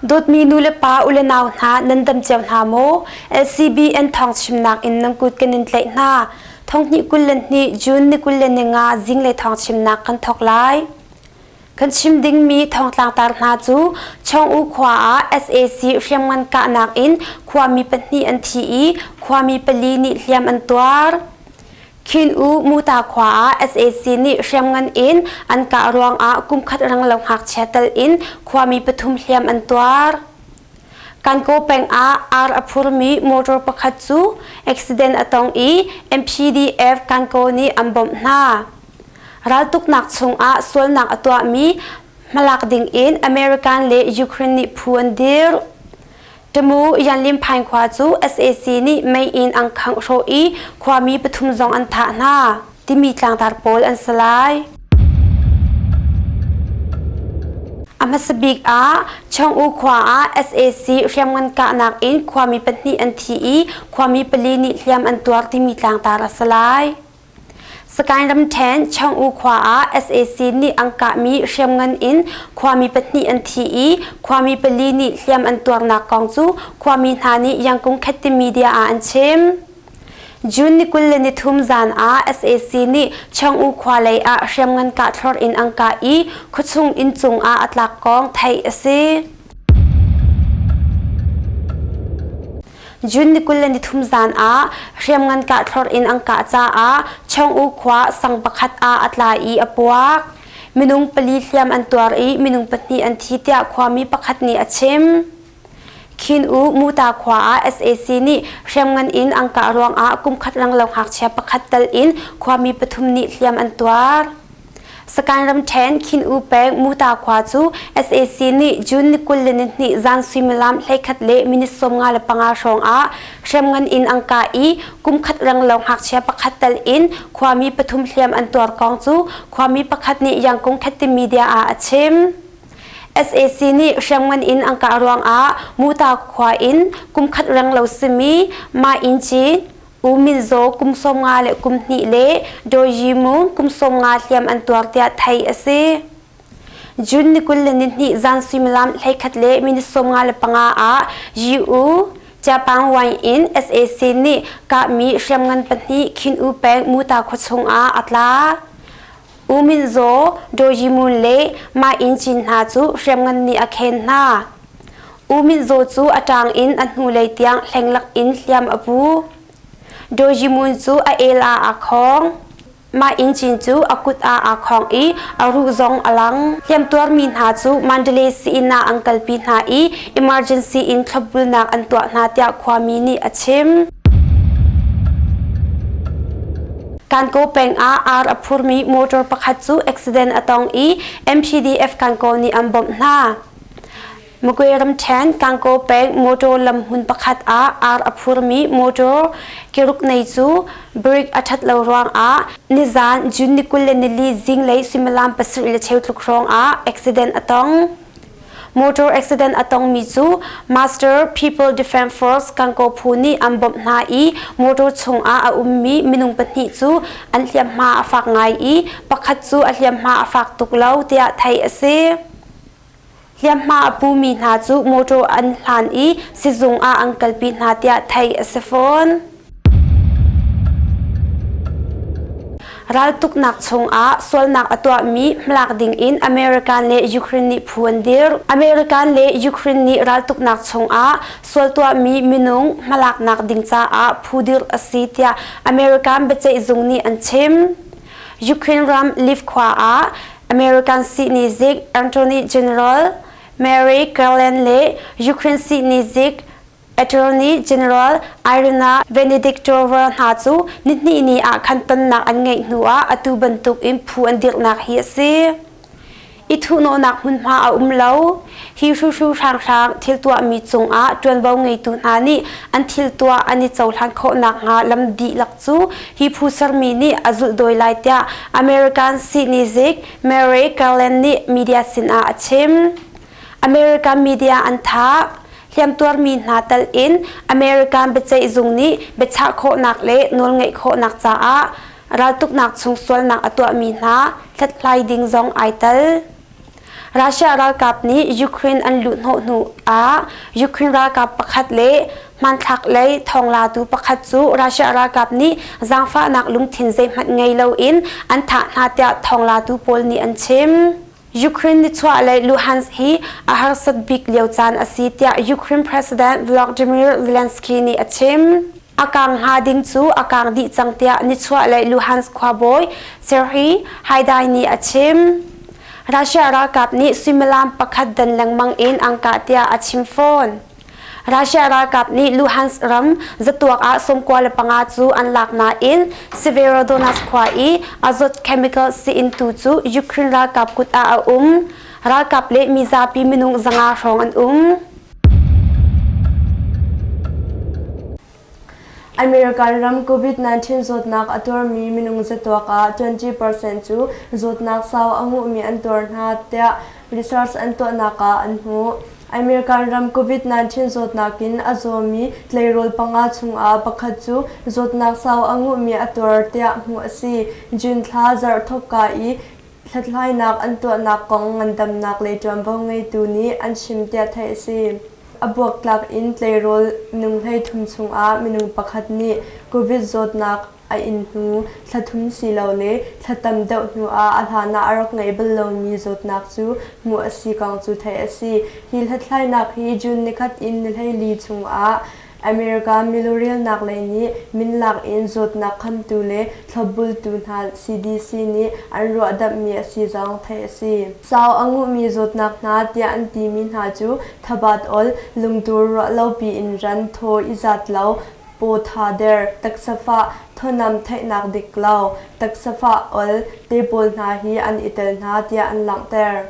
Dawtmi nu le pa u le nau hna nan dam cio hna maw? LCBN thawng chimnak in nan kut kan in tlaih hna. Thonghnih 22 June ni 25 zinglei thawng chimnak kan thawk lai. Kan chim dingmi thawngtlangtar hna cu Chong-U khua ah sac hriamngan kahnak in khuami pahnih an thi i khuami pali nih hliam an tuar. Khin-U Muta khua ah sac nih hriamngan in an kah ruangah kumkhat renglo ngakchia tal in khuami pathum hliam an tuar. Kankaw peng ah ar a phurmi motor pakhat cu accident a tong i MPDF Kankaw nih an bawmh hna. Raltuknak chungah sualnak a tuahmi hmalak dingin American le Ukraine nih phu an dirh. Tamu Yanlim Phain khua cu sac nih mei in an khangh hrawh i khuami pathum zong an thah hna timi tlangtar pawl an si lai. A hmasa bik ah Chong-U khua ah sac hriamngan kahnak in khuami pahnih an thi i khuami pali nih hliam an tuar timi tlangtar a si lai. Sagaing ramṭhen Chong-U khua ah sac nih an kahmi hriamngan in khuami pahnih an thi i khuami pali nih hliam an tuarnak kong cu khuami hna nih Yangkung Khetti media ah an chim. June ni 23 zan ah sac nih Chong-U khua lei ah hriamngan kahthlor in an kah i khuachung inn cung ah a tlak kong theih a si. June ni 23 zan ah hriamngan kahthlor in an kah caah Chong-U khua sang pakhat ah a tla i a puak. Minung pali hliam an tuar i minung pahnih an thi tiah khuami pakhat nih a chim. Khin-U Muta khua ah sac nih hriamngan in an kah ruangah kumkhat renglo ngakchia pakhat tal in khuami pathum nih hliam an tuar. Sagaing ramṭhen Khin-U peng Muta khua cu sac nih June ni 22 zan suimilam 11 le minute 55 hrawng ah hriamngan in an kah i kumkhat renglo ngakchia pakhat tal in khuami pathum hliam an tuar kong cu khuami pakhat nih Yangkung Khetti Media ah a chim. Sac nih hriamngan in an kah ruangah Muta khua in kumkhat renglo simi Ma Inn Ci, U Min Zaw kum 50 le kum hnih le Daw Yi Mu kum 50 hliam an tuar tiah theih a si. June ni 22 zan suimilam 11 le minute 55 ah Yi U Chiapang Wine in sac nih kahmi hriamngan pahnih Khin U peng Muta khua chungah a tla. U Min Zaw, Daw Yi Mun le Ma Inn Cin hna cu hriamngan nih a khen hna. U Min Zaw cu a ṭang in a hnulei tiang hlenglak in hliam a pu. Daw Yi Mun cu a el ah aa khawng. Mah Inn Cin cu a kut ah aa khawng i a ruh zong a lang. Hliamtuarmi hna cu Mandalay sii-inn ah an kalpi hna i emergency in thlopbulnak an tuah hna tiah khuami nih a chim. Kankaw peng ah ar a phurmi motor pakhat cu accident a tong i MPDF Kankaw nih an bawmh hna. Magwe ramṭhen Kankaw peng motor lamhmun pakhat ah ar a phurmi motor keruk nei cu brake a ṭhat lo ruangah nizan June ni 24 zinglei suimilam pasarih le cheu tluk hrawng ah accident a tong. Motor accident a tongmi cu Master People Defence Force Kankaw phu nih an bawmh hna i motor chungah a ummi minung pahnih cu an hliamhma a fak ngai i pakhat cu a hliamhma a fak tuk lo tiah theih a si. Hliamhma a pumi hna cu motor an hlan i sizung ah an kalpi hna tiah theih a si fawn. Raltuknak chungah sualnak a tuahmi hmalak dingin American le Ukraine nih phu an dirh. American le Ukraine nih raltuknak chungah sual tuahmi minung hmalaknak ding caah phu dirh a si tiah American biaceihzung nih an chim. Ukraine ram Lviv khua ah American sihni zik Attorney General Mary Garland le Ukraine sihni zik Attorney General Irina Venediktova hna cu nihnih ni ah khan tonnak an ngeih hnu ah atu bantuk in phu an dirhnak hi a si. I thuhnawhnak hmunhma a um lo. Hi hruhru hranghrang thil tuahmi cungah ṭuanvo ngeitu hna nih an thil tuah an i cohlan khawh nakhnga lam dihlak cu hi phu sermi nih a zulhdawi lai tiah American sihni zik Merrick Garland nih media sinah a chim. American media an thah. Hliamtuarmi hna tal in American biaceihzung nih biachah khawhnak le nawlngeih khawhnak caah raltuknak chung sualnak a tuahmi hna hlathlai ding zong ai tel. Russia ralkap nih Ukraine an luhhnawh hnu ah Ukraine ralkap pakhat le hmanthlak lei thawnglatu pakhat cu Russia ralkap nih zaangfahnak lungthin zeihmanh ngei loin an thah hna tiah thawnglatu pawl nih an chim. Ukraine nichuah lei Luhansk hi a harsat bik lio caan a si tiah Ukraine President Volodymyr Zelensky nih a chim. A kang hnga ding cu a kang dih cang tiah nichuah lei Luhansk khuabawi Serhiy Haidai nih a chim. Russia ralkap nih suimilam pakhat dan lengmang in an kah tiah a chim fawn. Russia ralkap nih Luhansk ram zatuak ah 95 cu an lak nain Severodonetsk khua i Azot chemical sii-inn tu cu Ukraine ralkap kut ah a um. Ralkap le mizapi minung 500 hrawng an um. American ram COVID-19 zawtnak a tuarmi minung zatuak ah 20% cu zawtnak sau a nguhmi an tuar hna tiah research an tuahnak ah an hmuh. American ram COVID-19 zawtnak in a zawmi tleirawl panga chungah pakhat cu zawtnak sau a nguhmi a tuar tiah hmuh a si. June thla zarh thawkka i hlathlainak an tuahnak kong ngandamnak lei ṭuanvo ngeitu nih an chim tiah theih a si. A buaktlak in tleirawl minung 13 chungah minung pakhat nih COVID zawtnak a inn hnu thla thum silole thla tam deuh hnuah a hlan ah a rak ngei bal lomi zawtnak cu hmuh a si kong cu theih a si. Hi hlathlainak hi June nikhat in ni 14 chungah America milurelnak lei nih minlak in zawtnak khamtu le thlopbultu hna CDC nih an ruahdamhmi a si zong theih a si. Sau a nguhmi zawtnak hna tiah an timi hna cu thabat ol, lungtur ruahlopi in ran, thaw i zat lo, paw tha der, taksa fah, thawhnam theihnak dik lo, taksa fah ol te pawl hna hi an i tel hna tiah an langhter.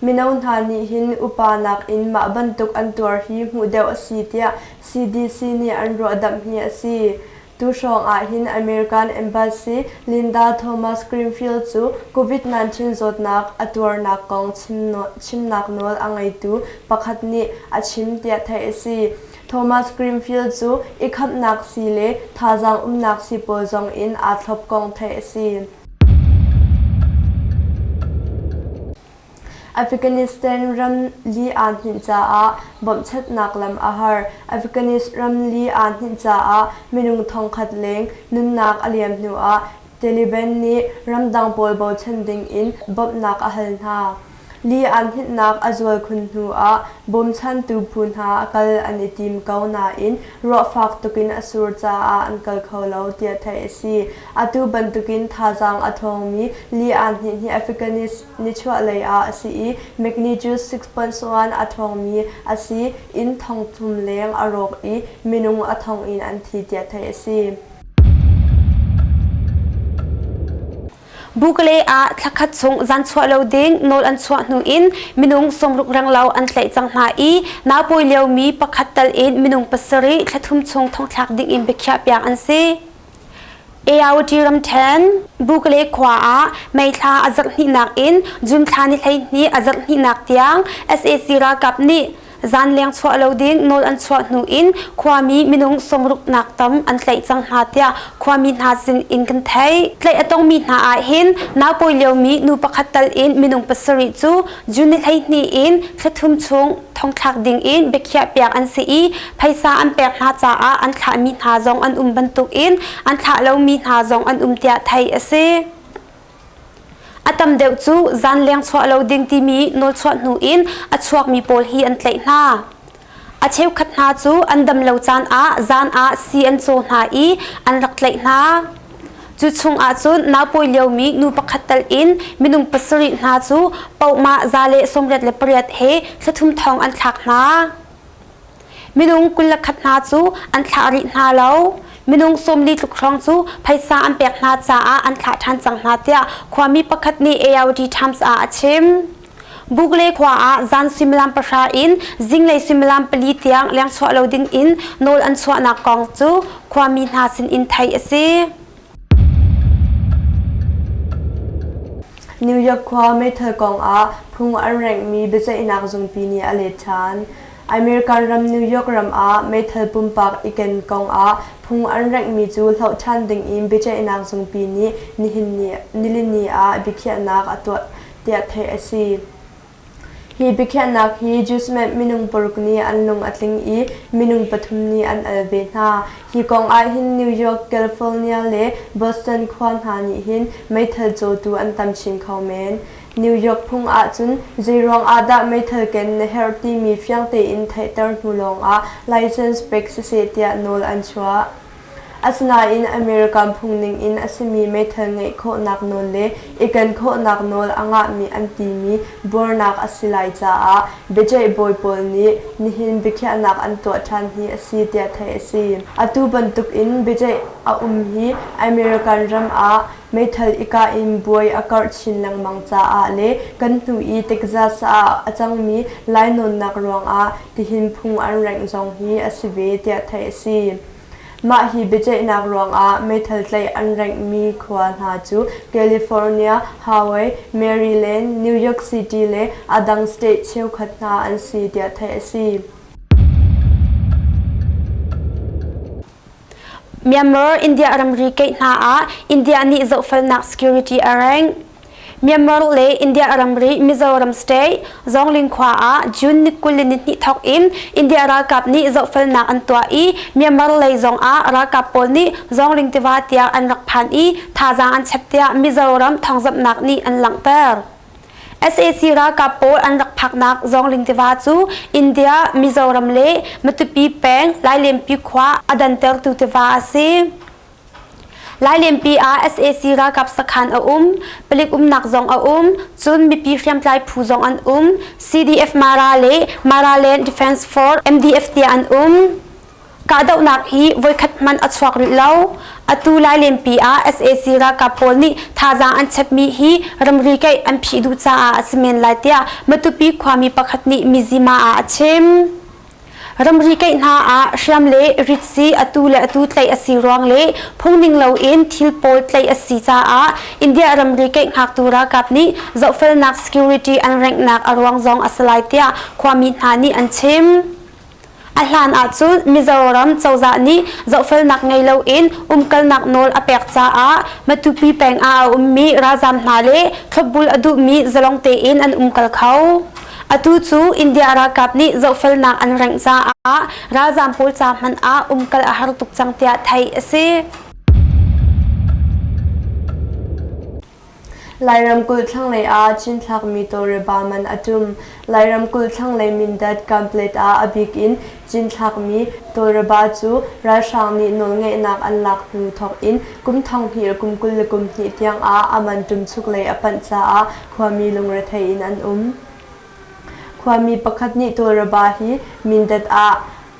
Mino hna nih hin upa nakin mah bantuk an tuar hi hmuh deuh a si tiah CDC nih an ruahdamh hi a si. Tu hrawng ah hin American Embassy Linda Thomas Greenfield cu COVID-19 zawtnak a tuarnak kong chimnak nawl a ngeitu pakhat nih a chim tiah theih a si. Thomas Greenfield cu i khamhnak sii le thazaang umnak sii pawl zong in aa thlop kong theih a si. Afghanistan ram li aa hninh caah bawmhchanhnak lam a har. Afghanistan ram li aa hninh caah minung thongkhat leng nunnak a liam hnuah Taliban nih ramdang pawl bochan dingin bawmhnak a hal hna. Li an hninhnak a zual khun hnuah bawmchantu phu hna a kal an i tim ko nain ruah fak tukin a sur caah an kal kho lo tiah theih a si. Atu bantukin thazaang a thawngmi li an hninh hi Africanist nichuahlei ah a si i magnitude 6.1 a thawngmi a si. Inn thongthum leng a rawk i minung a thong in an thi tiah theih a si. Bukale ah thlakhat chung zan chuah lo ding nawl an chuah hnu in minung 60 renglo an tlaih cang hna i naupawi liomi pakhat tal in minung pasarih thlathum chung thongthlak ding in biakhiah piak an si. AOT ramthen Bukale khua ah May thla a zarh hnihnak in June thla ni 12 a zarh hnihnak tiang sac ralkap nih Zanleng chuah lo ding nawl an chuah hnu in khuami minung sawmruknak tam an tlaih cang hna tiah khuami hna sin in kan theih. Tlaih a tongmi hna ah hin naupawi liomi nu pakhat tal in minung pasarih cu June ni 12 in thlathum chung thongthlak ding in biakhiah piak an si i phaisa an pek hna caah an thlahmi hna zong an um bantuk in an thlah lomi hna zong an um tiah theih a si. A tam deuh cu zanleng chuah lo ding timi nawlchuah hnu in a chuakmi pawl hi an tlaih hna. A cheukhat hna cu an dam lo caan ah zan ah sii an caw hna i an rak tlaih hna. Cu chung ahcun naupawi liomi nu pakhat tal in minung pasarih hna cu pohmah 188 he thlathum thong an thlak hna. Minung 21 hna cu an thlah rih hna lo. Minung 40 tluk hrawng cu phaisa an pek hna caah an thlah ṭhan cang hna tiah khuami pakhat nih AOD Times ah a chim. Bugle khua ah zan suimilam pahra in zinglei suimilam pali tiang lengchuah lo ding in nawl an chuahnak kong cu khuami hna sin in theih a si. New York khua meithal kong ah phung an renghmi biaceihnak zungpi nih a let ṭhan. American ram New York ram ah meithal pumpak i ken kong ah phung an renghmi cu hloh ṭhan ding in biaceihnak zungpi nih nihin ni nilini ah biakhiahnak a tuah tiah theih a si. Hi biakhiahnak hi Judgment minung paruk nih an lung a tling i minung pathum nih an al ve hna. Hi kong ahhin New York, California le Boston khua hna nih hin meithal cawtu an tam chin kho men. New York phung ahcun zeiruang ah dah meithal ken na herh timi fiang tein theihter hnu lawngah license pek siseh tiah nawl an chuah. Asinain American phung ningin a simi meithal ngeih khawhnak nawl le i ken khawhnak nawl a ngahmi an timi buarnak a si lai caah biaceih bawi pawl nih nihin biakhiahnak an tuah ṭhan hi a si tiah theih a si. Atu bantukin biaceih a um hi American ram ah meithal i kah in buai a karh chin lengmang caah le kan hnu i Texas ah a cangmi lainawnnak ruangah tihin phung an rengh zong hi a si ve tiah theih a si. Mah hi biaceihnak ruangah meithal tlaih an renghmi khua hna cu California, Hawaii, Maryland, New York City le a dang state cheukhat hna an si tiah theih a si. Myanmar India ramri keih hna ah India nih zohfelnak security a rengh. Myanmar le India ramri Mizoram state Zawngling khua ah June ni 22 thawk in India ralkap nih zohfelnak an tuah i Myanmar lei zong ah ralkap pawl nih Zawngling tiva tiang an rak phan i thazaang an chep tiah Mizoram thawngzamhnak nih an langhter. Sac ralkap pawl an rak phaknak Zawngling tiva cu India, Mizoram le Matupi peng Lailenpi khua a dantertu tiva a si. Lailenpi ah sac ralkap sakhan a um, palik umnak zong a um, cun mipi hriamtlai phu zong an um, CDF Mara le Maraland Defense Force MDF tiah an um. Kahdohnak hi voikhat hmanh a chuak rih lo. Atu Lailenpi ah sac ralkap pawl nih thazaang an chepmi hi ramri keih an phih duh caah a si men lai tiah Matupi khuami pakhat nih Mizzima ah a chim. Ramri keih hna ah hriam le ritsi atu le atu tlaih a si ruang le phungning loin thil pawl tlaih a si caah India ramri keih hngaktu ralkap nih zohfelnak security an renghnak a ruang zong a si lai tiah khuami hna nih an chim. A hlan ahcun Mizoram cozah nih zohfelnak ngei loin umkalnak nawl a pek caah Matupi peng ah a ummi ralzaam hna le thlopbul a duhmi zalong tein an umkal kho. Atu cu India ralkap nih zohfelnak an rengh caah ralzaam pawl ca hmanh ah umkal a har tuk cang tiah theih a si. Lairam kulh thlanglei ah cinthlakmi tawlreba man a ṭum. Lairam kulh thlanglei Mindat Kanplet ah a bik in cinthlakmi tawlreba cu ralhrang nih nawlngeihnak an lak hnu thawk in kum 2000 le kum 22 tiang ah a man ṭumchuk lei a panh caah khuami lungrethei in an um. Khuami pakhat nih tawlreba hi Mindat ah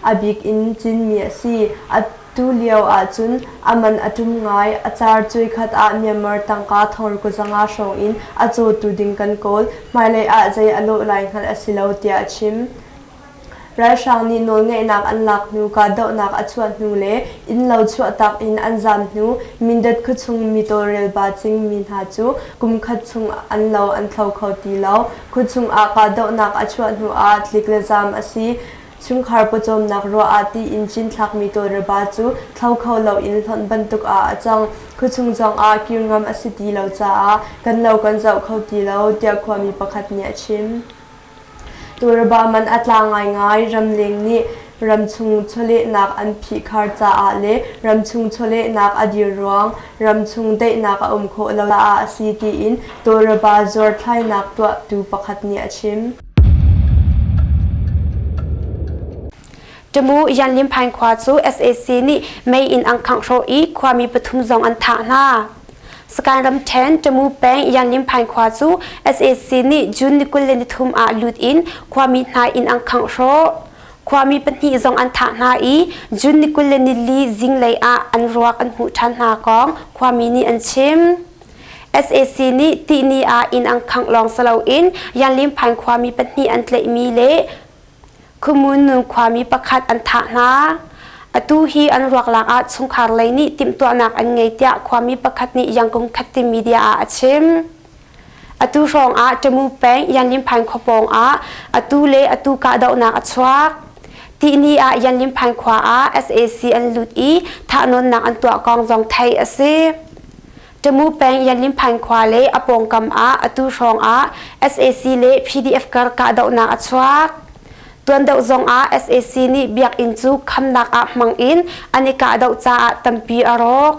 a bik in cinmi a si. Atu lio ahcun a man a ṭum ngai. A car cuikhat ah Myanmar tangka thongruk zanga hrawng in a cawtu ding kan kawl. Hmailei ah zei a lawh lai hngalh a si lo tiah a chim. Ralhrang nih nawlngeihnak an lak hnu kahdohnak a chuah hnu le innlo chuahtak in an zaam hnu Mindat khuachung mi tawlrel ba cingmi hna cu kum khat chung an lo an thlo kho ti lo. Khuachung ah kahdohnak a chuah hnu ah tlik le zaam a si. Chungkhar pawcawmnak ruah ah tiin cinthlakmi tawlreba cu thlo kho loin hlonh bantuk ah a cang. Khuachung zong ah kir ngam a si ti lo caah kan lo kan zoh kho ti lo, tiah khuami pakhat nih a chim. Tawlreba man a tla ngaingai. Ramleng nih ramchung chawlehnak an phihkhar caah le ramchung chawlehnak a dir ruang ramchung daihnak a um khawh lo caah a si tiin tawlreba zuarthlainak tuahtu pakhat nih a chim. Tamu Yanlimphain khua cu sac nih mei in an khangh hrawh i khuami pathum zong an thah hna. Sagaing ramṭhen Tamu peng Yanlimphain khua cu sac nih June ni 23 ah lut in khuami hna inn an khangh hrawh. Khuami pahnih zong an thah hna i June ni 24 zinglei ah an ruak an hmuh ṭhan hna kong khuami nih an chim. Sac nih tihni ah inn an khangh lawng si loin Yanlimphain khuami pahnih an tlaihmi le Khumun nu khuami pakhat an thah hna. Atu hi an ruak lak ah chungkhar lei nih timhtuahnak an ngei tiah khuami pakhat nih Yangon Khatte media ah a chim. Atu hrawng ah Tamu peng Yanlimphain khua pawng ah atu le atu kahdohnak a chuak. Tihni ah Yanlimphain khua ah sac an lut i thahnawnnak an tuah kong zong theih a si. Tamu peng Yanlinphain khua le a pawngkam ah atu hrawng ah sac le PDF kar kahdohnak a chuak. Tuan deuh zong ah sac nih biakinn cu khamnak ah hmang in an i kahdoh caah tampi a rawk.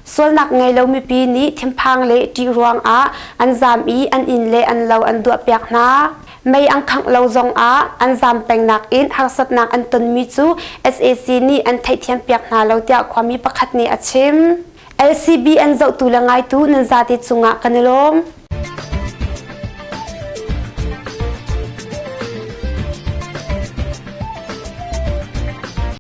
Sualnak ngei lo mipi nih thinphang le ṭih ruangah an zaam i an inn le an lo an duahpiak hna. Mei an khangh lo zongah an zaam pengnak in harsatnak an tonmi cu sac nih an theihthiampiak hna lo tiah khuami pakhat nih a chim. LCB an zohtu le ngaitu nan zate cungah kan i lawm.